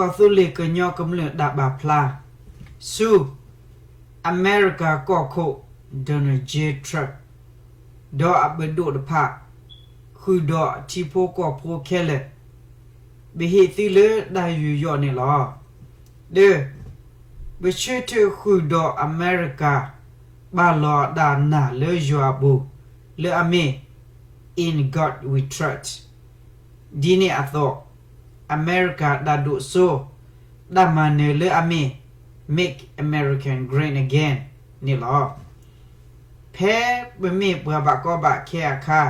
ကီၢ်သူလ့ၤကညီကမျၢၢ်တၢ်ပာ်ဖျါ ဆူ အမဲရကၤကီၢ်ခိၣ် Donald J Trump ဒီးအပဒိၣ်တဖၣ် ဃုာ်ဒီးထံဖိကီၢ်ဖိခဲလၢာ် ပဟ့ၣ်သုလၢတၢ်ယူးယီၣ်န့ၣ်လီၤ. တၢ, ပဆၢထၢၣ်ဃုာ်ဒီးအမဲရကၤ ပာ်လီၤတၢ်နာ်လၢယွၤအပူၤ လၢအမ့ၢ် In God We Trust ဒ်န့ၣ်အသိး အမဲရကၤတၢ်ဒိၣ်စိ တၢ်မၤနၢၤလၢအမ့ၢ် Make America Great Again န့ၣ်လီၤ. ဖဲပမ့ၢ်ပှၤဘၣ်ကီဘၣ်ခဲအခါ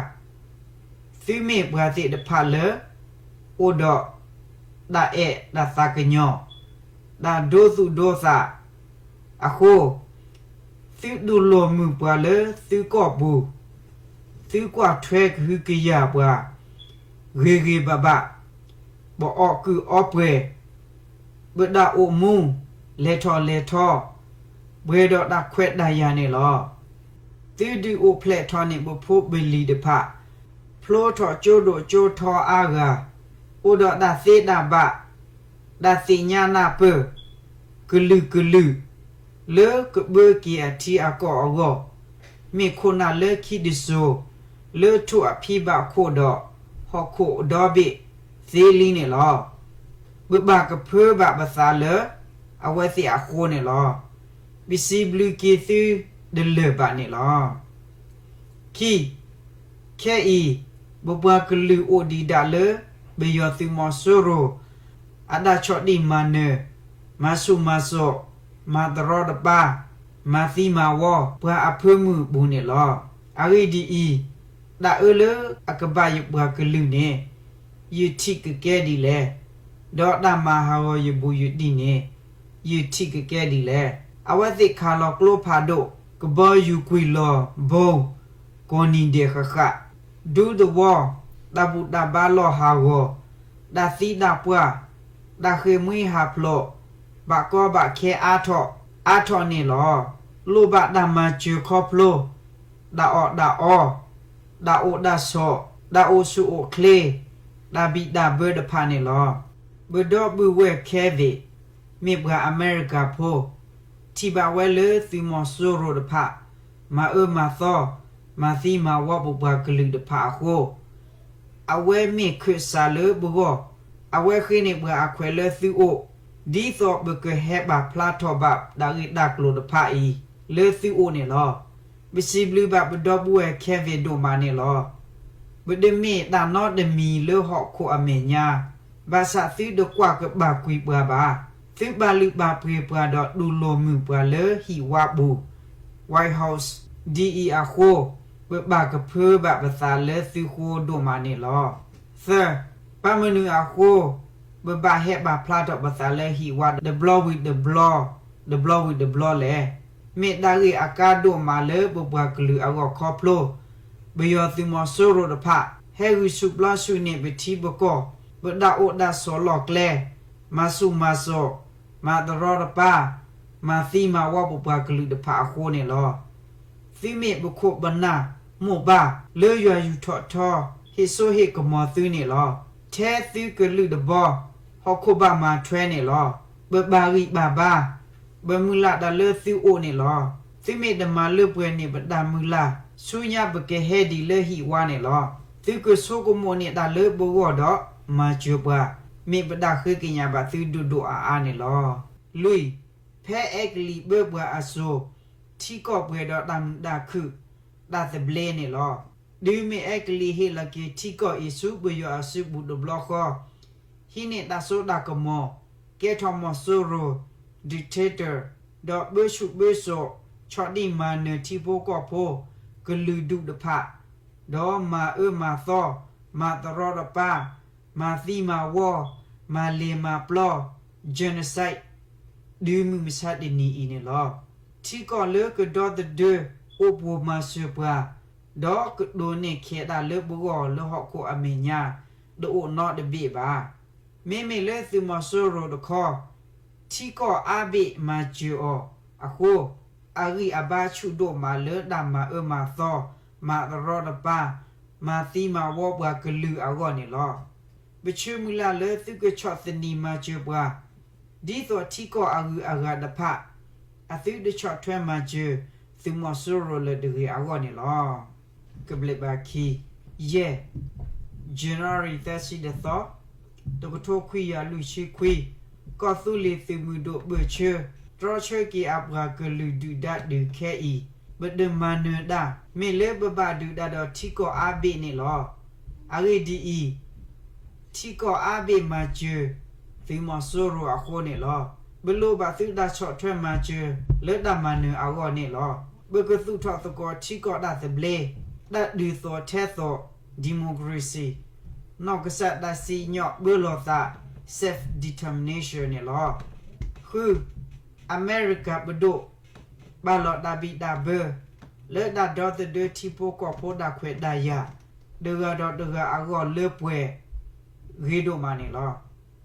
သုမ့ၢ်ပှၤသ့ၣ်တဖၣ်လၢ အိၣ်ဒီး တၢ်အဲၣ်တၢ်သးကညီၤ တၢ်ဒိသူၣ်ဒိသးအဃိ သုတူၢ်လိာ်မုာ်ပှၤလၢသုကီၢ်ပူၤ, သုကွၢ်ထွဲကဟုကယာ်ပှၤ ဂ့ၤဂ့ၤဘၣ်ဘၣ်, ပအီၣ်ကုၢ်အီပှဲၤ, ပတၢ်အိၣ်မူ လဲၤထီၣ်လဲၤထီ ပှဲၤဒီးတၢ်ခွဲးတၢ်ယာ်န့ၣ်လီၤ. သုဒုးအိၣ်ဖျဲၣ်ထီၣ်န့ၢ်ပဖိပလံၤတဖၣ် ဖျိထီၣ်ကၠိဒိၣ်ကၠိထီအါဂၤ, အိၣ်ဒီးတၢ်သ့တၢ်ဘၣ်, တၢ်သ့ၣ်ညါနၢ်ပၢၢ် ကလုာ်ကလုာ် လၢကဘၢက့ၤအထံအကီၢ်အဂီၢ်, မ့ၢ်ခိၣ်နၢ်လၢခံတစိၤ လၢထိၣ်အဖံဘၣ်ခိၣ်ဒီး ဟီၣ်ခိၣ်ဒီဘ့ၣ်သ့လံန့ၣ်လီၤ. ပဘၣ်ကဖၢဘၣ်ပသးလၢ အဝဲသ့ၣ်အဃိန့ၣ်လီၤ. ပစံးဘျုးက့ၤသုတလၢာ်ဘၣ်န့ၣ်လီၤ. ခံ, ခဲအံၤ ပပှၤကလုာ်အိၣ်ဒံးဒၣ်လၢ ပယီၤသုးမီၤစိရိၤ အတၢ်ဆီၣ်တံၢ်မၤနၢၤ, မၤဆူၣ်မၤစိး, မၤတရီတပါ, မၤသံမၤဝီ ပှၤအဖၢမုၢ်အပူၤန့ၣ်လီၤ. အဂ့ၢ်ဒ်အံၤ, တၢ်အၢလၢအကဘၣ်ယပှၤကလုာ်န့ၣ် ယထံၣ်ကကဲဒ်လဲၣ်, ဒီးတၢ်မၤဟးဂီၤယဘူးယတံၢ်န့ၣ် ယထံၣ်ကကဲဒ်လဲၣ်. အဝဲသ့ၣ်ခးလီၤကျိဖးဒိၣ်, ကဘီယူၤကွံာ်လီၤဘီ, ကိးနံၤဒဲးဃၣ်ဃၣ်, ဒူသဝီ, တၢ်ဘူၣ်တၢ်ဘါလီၢ်ဟးဂီၤ, တၢ်သံတၢ်ပှၢ်, တၢ်ဃ့ၢ်မှံဟးဖျိး, ဘၣ်ကီဘၣ်ခဲအါထီၣ်, အါထီၣ်န့ၣ်လီၤ. လိၣ်ဘၣ်တၢ်မၤစၢၤခီဖျိ တၢ်အီၣ်တၢ်အီ, တၢ်အိၣ်တၢ်ဆိး, တၢ်အိၣ်ဆူၣ်အိၣ်ချ့, တၢ်ဘံၣ်တၢ်ဘၢတဖၣ်န့ၣ်လီၤ. ပဒီပုၢ်ဝဲၢ် Kevin မ့ၢ်ပှၤအမဲရကၤဖိ, ထံၣ်ဘၣ်ဝဲလၢသုးမီၤစိရိၤတဖၣ် မၤအၢမၤသီ, မၤသံမၤဝီပပှၤကလုာ်တဖၣ်အဃိ, အဝဲမ့ၢ်ခၢၣ်စးလၢပဂီၢ်, အဝဲဃ့န့ၢ်ပှၤအခွဲးလၢသုအိၣ်, ဒ်သိးပကဟဲပာ်ဖျါထီၣ်ဘၣ်တၢ်ဂ့ၢ်တၢ်ကျိၤတဖၣ်အံၤ လၢသုအိၣ်န့ၣ်လီၤ. ပစံးဘျုးဘၣ်ပဒီပုၢ်ဝဲၢ် Kevin ဒိၣ်မးန့ၣ်လီၤ. ပတမ့ၢ်တၢ်နီတမံၤလၢဟီၣ်ခိၣ်အမဲာ်ညါ, ဘၣ်ဆၣ်သုတကွၢ်ကဘၣ်ကွံာ်ပှၤဘၣ်. သုပာ်လုၢ်ပာ်ပှ့ၤပှၤဒီးတူၢ်လိာ်မုာ်ပှၤလၢဟံၣ်ဝါပူၤ, White House, ဒ်အံၤအဃိ, ပဘၣ်ကဖၢဘၣ်ပသးလၢသုဃိဒိၣ်မးန့ၣ်လီၤ. သၢ, ဘၣ်မနုၤအဃိ ပဘၣ်ဟဲပာ်ဖျါထီၣ်ပသးလၢဟံၣ်ဝါတဘျီဝံၤတဘျီ, တဘျီဝံၤတဘျီလဲၣ်. မ့ၢ်တၢ်ဂ့ၢ်အကါဒိၣ်မးလၢပပှၤကလုာ်အဂီၢ်ခီဖျိ ပယီၤသုးမီၤစိရိၤတဖၣ် ဟဲဂုာ်ဆူၣ်ပျီဆူၣ်န့ၢ်ပထံပကီၢ်, ပတၢ်အိၣ်တၢ်ဆိးလီၢ်ကျဲ, မၤဆူၣ်မၤစိး, မၤတရီတပါ, မၤသံမၤဝီပပှၤကလုာ်တဖၣ်အဃိန့ၣ်လီၤ. သုမ့ၢ်ပခိၣ်ပနၢ်မိၢ်ပၢ် လၢယွၤယူာ်ထီၣ်ထီ ဟ့ၣ်စိဟ့ၣ်ကမီၤသုန့ၣ်လီၤ. ထဲသုကလုာ်တဘီ ဟီၣ်ခိၣ်ဘၣ်မၤထွဲန့ၣ်လီၤ. ပဘၣ်ဂံၢ်ဘၣ်ဘါ ပမုၢ်လၢ်တၢ်လၢသုအိၣ်န့ၣ်လီၤ. သုမ့ၢ်တမၤလၢပှဲၤန့ၢ်ပတၢ်မုၢ်လၢ် ဆူညါပကဟဲဒ်လၢဟံၣ်ဝါန့ၣ်လီၤ. သုကဆိကမိၣ်န့ၢ်တၢ်လၢပဂီၢ်ဒီးမၤစၢၤပှၤ, မ့ၢ်ပတၢ်ဃ့ကညးဘၣ်သုဒိၣ်ဒိၣ်အါအါန့ၣ်လီၤ. လွံၢ်, ဖဲအဲကလံးဘၢပှၤအစိၤ ထံကီၢ်ပှဲၤဒီးတၢ်မုာ်တၢ်ခုၣ် တၢ်သဘျ့န့ၣ်လီၤ. တုၤမ့ၢ်အဲကလံးဟ့ၣ်လီၤက့ၤထံကီၢ်အံၤဆူပယီၤအစုပူၤတဘျီဃီ, ဟံးန့ၢ်တၢ်စိတၢ်ကမီၤ, ကဲထီၣ်မီၤစိရိၤ dictator ဒီးဘၢဆူၣ်ဘၢစိး ဆီၣ်တံၢ်မၤနၢၤထံဖိကီၢ်ဖိ ကလုာ်ဒူၣ်တဖၣ်, ဒီးမၤအၢမၤသီ, မၤတရီတပါ, မၤသံမၤဝီ, မၤလဲၤမၤပျီ, genocide တုၤမုၢ်မဆါတနံၤအံၤန့ၣ်လီၤ. ထံကီၢ်လၢကဒီသဒၢ အိၣ်ပိာ်မၤစၢၤပှၤ, ဒီးကတိၤန့ၢ်ခဲးတၢ်လၢပဂီၢ်လၢဟီၣ်ခိၣ်အမဲာ်ညါ တအိၣ်နီတဘ့ၣ်ဘၣ်. မ့မ့ၢ်လၢသုးမီၤစိရိၤတခီ ထံကီၢ်အါဘ့ၣ်မၤစၢၤအီၤအဃိ, အဂံၢ်အဘါဆူၣ်ဒိၣ်မးလၢတၢ်မၤအၢမၤသီ, မၤတရီတပါ, မၤသံမၤဝီပှၤကလုာ်အဂီၢ်န့ၣ်လီၤ. ပဆၢမုၢ်လၢ်လၢသုကဆီၣ်သနံးမၤစၢၤပှၤ ဒ်သိးထံကီၢ်အဂုၤအဂၤတဖၣ် အသုတဆီၣ်ထွဲမၤစၢၤ သုးမီၤစိရိၤလၢၤတဂ့ၤအဂီၢ်န့ၣ်လီၤ. ကဘျံးဘၣ်ခံ ယဲၢ် January သၢဆံတသီ တကထိခွံကယၤလွံၢ်ဆံခွံ ကီၢ်သူလ့ၤသုးမုၢ်ဒိၣ်ပၢၢ်ဆၢ တြီဆၢက့ၤအပှၤကလုာ်ဒုၣ်ဒါဒုးခဲအံၤ ပတမၤနၢၤတၢ် မ့ၢ်လၢပဘၣ်ဒုးတၢ်ဒီးထံကီၢ်အါဘ့ၣ်န့ၣ်လီၤ. အဂ့ၢ်ဒ်အံၤ, ထံကီၢ်အါဘ့ၣ်မၤစၢၤ သုးမီၤစိရိၤအဃိန့ၣ်လီၤ. ပလိၣ်ဘၣ်သုတၢ်ဆီၣ်ထွဲမၤစၢၤ လၢတၢ်မၤနၢၤအဂီၢ်န့ၣ်လီၤ. ပကသူၣ်ထီၣ်သကိးထံကီၢ်တၢ်သဘျ့, တၢ်ဒုးသီၣ်ထဲသိး democracy, နီၢ်ကစၢ်တၢ်စံၣ်ညီၣ်ပၢလီၤသး self-determination န့ၣ်လီၤ. ဃု အမဲရကၤပဒိၣ် ပာ်လီၤတၢ်ဘံၣ်တၢ်ဘၢ လၢတၢ်ဒီသဒၢထံဖိကီၢ်ဖိတၢ်ခွဲးတၢ်ယာ် တဂၤဒီးတဂၤအဂီၢ်လၢပှဲၤ ဂ့ၤဒိၣ်မးန့ၣ်လီၤ.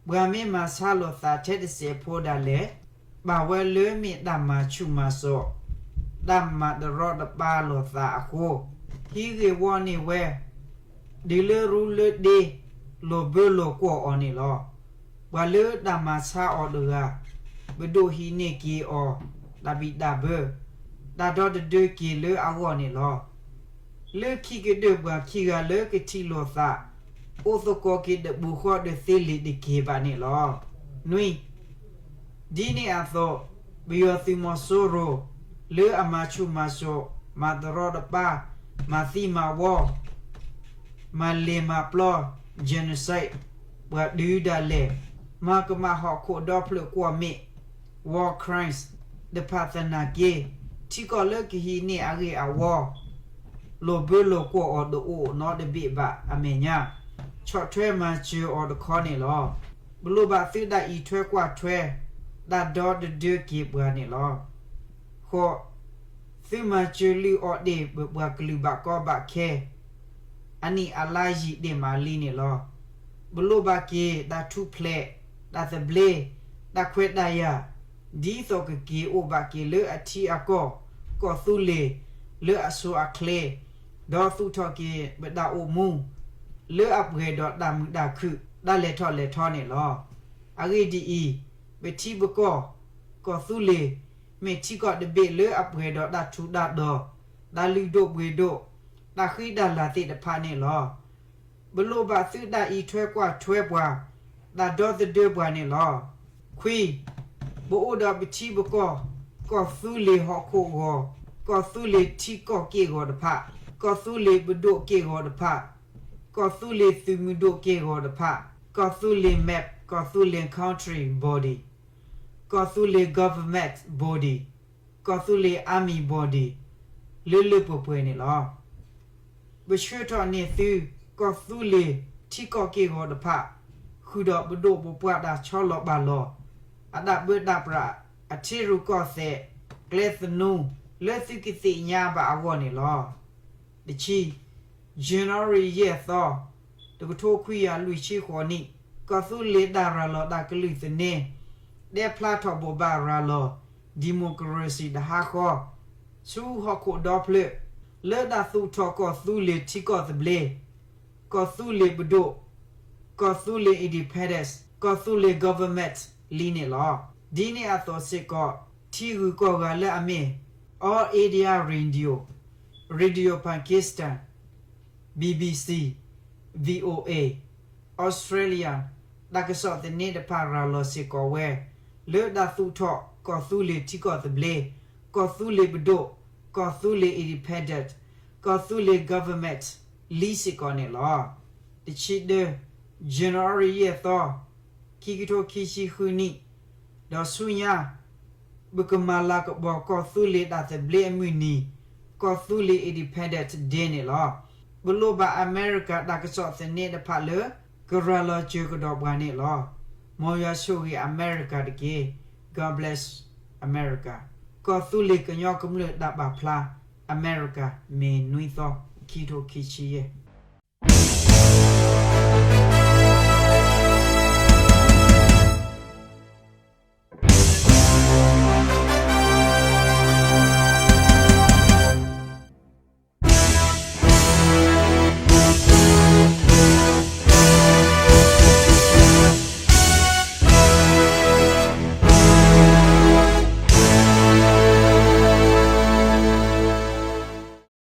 ပှၤမ့ၢ်မၤဆါလိာ်သးထဲတစဲးဖိဒၣ်လဲာ် ဘၣ်ဝဲလၢမ့ၢ်တၢ်မၤဆူၣ်မၤစိး တၢ်မၤတရီတပါလိာ်သးအဃိ ဟံးဂ့ၢ်ဝီန့ၢ်ဝဲ တုၤလၢရူလၢဒ့ လိာ်ဘၢလိာ်ကွီၢ်အီၤန့ၣ်လီၤ. ပှၤလၢတၢ်မၤဆါအီၤတဂၤ ပဒိၣ်ဟံးန့ၢ်က့ၤအီၤ တၢ်ဘံၣ်တၢ်ဘၢ တၢ်ဒီသဒၢက့ၤလၢအဂီၢ်န့ၣ်လီၤ. လၢခံကတၢၢ်ပှၤခံဂၤလၢကထံၣ်လိာ်သး အိၣ်သကိးက့ၤတပူၤဃီဒီးသ့လံာ်တက့ၢ်ဘၣ်န့ၣ်လီၤ. နွံ ဒ်န့ၣ်အသိး ပယီၤသုးမီၤစိရိၤ လၢအမၤဆူၣ်မၤစိး မၤတရီတပါ မၤသံမၤဝီ မၤလ့ၤမၤပျီ genocide ပှၤဒုးဒၣ်လဲာ် မၤကမၣ်ဟီၣ်ခိၣ်ဒီဖျၢၣ်ကွီၢ်မ့ၣ် war crimes တဖၣ်သနာ်က့ ထံကီၢ်လၢကဟံးန့ၢ်အဂ့ၢ်အဝီ လိာ်ဘၢလိာ်ကွီၢ်အီၤတအိၣ်နီတဘ့ၣ်ဘၣ်အမဲာ်ညါ ဆီၣ်ထွဲမၤစၢၤအီၤတခီန့ၣ်လီၤ. ပလိၣ်ဘၣ်သုတၢ်အံးထွဲကွၢ်ထွဲ တၢ်ဒီသဒၢက့ၤပှၤန့ၣ်လီၤ. ဃိး သုမၤစၢၤလုၢ်အီၣ်တ့ၢ် ပပှၤကလုာ်ဘၣ်ကီဘၣ်ခဲ အနံၣ်အလါယံာ်ဒ့ၣ်မးလံန့ၣ်လီၤ. ပလိၣ်ဘၣ်က့ၤတၢ်ထူၣ်ဖျဲး တၢ်သဘျ့ တၢ်ခွဲးတၢ်ယာ် ဒ်သိးကက့ၤအိၣ်ဘၣ်က့ၤလၢအထံအကီၢ် ကီၢ်သူလ့ၤ လၢအဆိအချ့ ဒီးသူၣ်ထီၣ်က့ၤပတၢ်အိၣ်မူ လၢအပှဲၤဒီးတၢ်မုာ်တၢ်ခုၣ် တၢ်လဲၤထီၣ်လဲၤထီန့ၣ်လီၤ. အဂ့ၢ်ဒ်အံၤ, ပထံပကီၢ် ကီၢ်သူလ့ၤ မ့ၢ်ထံကီၢ်တဘ့ၣ်လၢအပှဲၤဒီးတၢ်ထူးတၢ်တီၤ, တၢ်လုၢ်ဒိၣ်ပှ့ၤဒိၣ်, တၢ်ဃံတၢ်လၤသ့ၣ်တဖၣ်န့ၣ်လီၤ. ပလိၣ်ဘၣ်သုတၢ်အံးထွဲကွၢ်ထွဲပှၤ, တၢ်ဒီသဒၢပှၤန့ၣ်လီၤ. ခွံ, ပအိၣ်ဒီးပထံပကီၢ်, ကီၢ်သူလ့ၤဟီၣ်ခိၣ်ဂီၤ, ကီၢ်သူလ့ၤထံကီၢ်က့ၢ်ဂီၤတဖၣ်, ကီၢ်သူလ့ၤပဒိၣ်က့ၢ်ဂီၤတဖၣ်, ကီၢ်သူလ့ၤသုးမုၢ်ဒိၣ်က့ၢ်ဂီၤတဖၣ်, ကီၢ်သူလ့ၤ map, ကီၢ်သူလ့ၤ country body, ကီၢ်သူလ့ၤ government body, ကီၢ်သူလ့ၤ army body, လၢလၢပှဲၤပှဲၤန့ၣ်လီၤ. ပဆှၢထီၣ်န့ၢ်သု ကီၢ်သူလ့ၤထံကီၢ်က့ၢ်ဂီၤတဖၣ်, ဃုာ်ဒီးပဒိၣ်ပပှၢ်တၢ်ဆီလီၤပာ်လီၤ, အတၢ်ပၢတၢ်ပြး, အထံရူၢ်ကီၢ်သဲး, ကျဲသနူ, လၢသုကသ့ၣ်ညါဘၣ်အဂီၢ်န့ၣ်လီၤ. တဆံ, January ယဲၢ်သီ, တကထိခွံကယၤလွံၢ်ဆံဃိးနံၣ်, ကီၢ်သူလ့ၤတၢ်ရၤလီၤတၢ်ကလုၢ်သန့, တဲဖျါထီၣ်ဘိးဘၣ်ရၤလီၤ democracy တဟါဃီ, ဆူဟီၣ်ခိၣ်ဒီဖျၢၣ်, လၢတၢ်သူၣ်ထီၣ်ကီၢ်သူလ့ၤထံကီၢ်သဘျ့, ကီၢ်သူလ့ၤပဒိၣ်, ကီၢ်သူလ့ၤ independence, ကီၢ်သူလ့ၤ government လံန့ၣ်လီၤ. ဒ်န့ၣ်အသိးစ့ၢ်ကီး, ထံဂုၤကီၢ်ဂၤလၢအမ့ၢ် All India Radio, Radio Pakistan, BBC, VOA, Australia တၢ်ကစီၣ်သန့တဖၣ်ရၤလီၤစ့ၢ်ကီးဝဲ, လၢတၢ်သူၣ်ထီၣ်ကီၢ်သူလ့ၤထံကီၢ်သဘျ့, ကီၢ်သူလ့ၤပဒိၣ်, ကီၢ်သူလ့ၤ independent, ကီၢ်သူလ့ၤ government လံစ့ၢ်ကီးန့ၣ်လီၤ. တဆံတၢ, January ယဲၢ်သီ, ခံကထိခံဆံဃုနံၣ်, ဒီးဆူညါ ပကမၤလၤကပီၤကီၢ်သူလ့ၤတၢ်သဘျ့အမုၢ်နံၤ, ကီၢ်သူလ့ၤ Independence Day န့ၣ်လီၤ. ပလိၣ်ဘၣ်အမဲရကၤတၢ်ကစီၣ်သန့တဖၣ်လၢ ကရၤလီၤစၢၤကဒီးပှၤန့ၣ်လီၤ. မ်ယွၤဆိၣ်ဂ့ၤအမဲရကၤတက့ၢ်. God bless America. ကီၢ်သူလ့ၤကညီကမျၢၢ်တၢ်ပာ်ဖျါ အမဲရကၤ မ့ၤနွံသီ ခံကထိခံဆံယဲၢ်